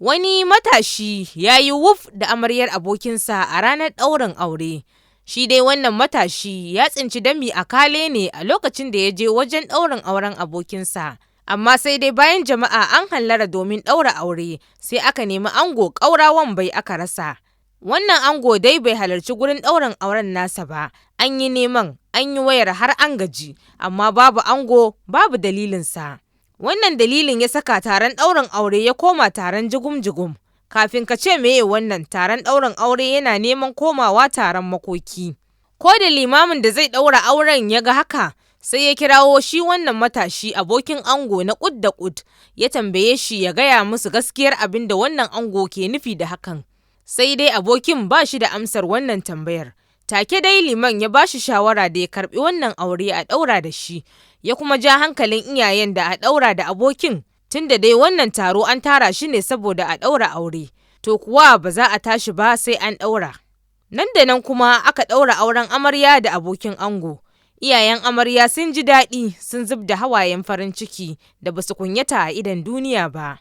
Wani matashi ya yi wuf da amaryar abokinsa a ranar ɗaurin aure. Shi dai wannan matashi ya tsinci dami a kale ne a lokacin da ya je wajen ɗaurin auren abokinsa. Amma sai dai bayan jama'a an hallara domin ɗaura aure, sai aka nemi ango ƙaura wambai aka rasa. Wannan ango dai bai halarci gurin ɗaurin auren nasa ba, an yi neman, an yi wayar har an gaji, amma babu ango babu dalilinsa. Wannan dalilin ya saka taron ɗaurin aure ya koma taron jigum-jigum. Kafin ka ce meye wannan taron ɗaurin aure yana neman komawa taron makoki. Ko da limamin da zai ɗaura auren ya ga haka, sai ya kirawo shi wannan matashi abokin ango na ƙud da ƙud, ya tambaye shi ya gaya musu gaskiyar abin da wannan ango ke nufi da hakan. Sai dai abokin ba shi da amsar wannan tambayar. Take dai liman ya ba shi shawara da ya karɓi wannan aure a ɗaura da shi, ya kuma ja hankalin iyayen da a ɗaura da abokin tunda dai wannan taro an tara shi ne saboda a ɗaura aure, to kuwa ba za a tashi ba sai an ɗaura. Nan da nan kuma aka ɗaura auren amarya da abokin ango. Iyayen amarya sun ji daɗi sun zub da hawayen farin ciki da ba su kunyata a idon duniya ba.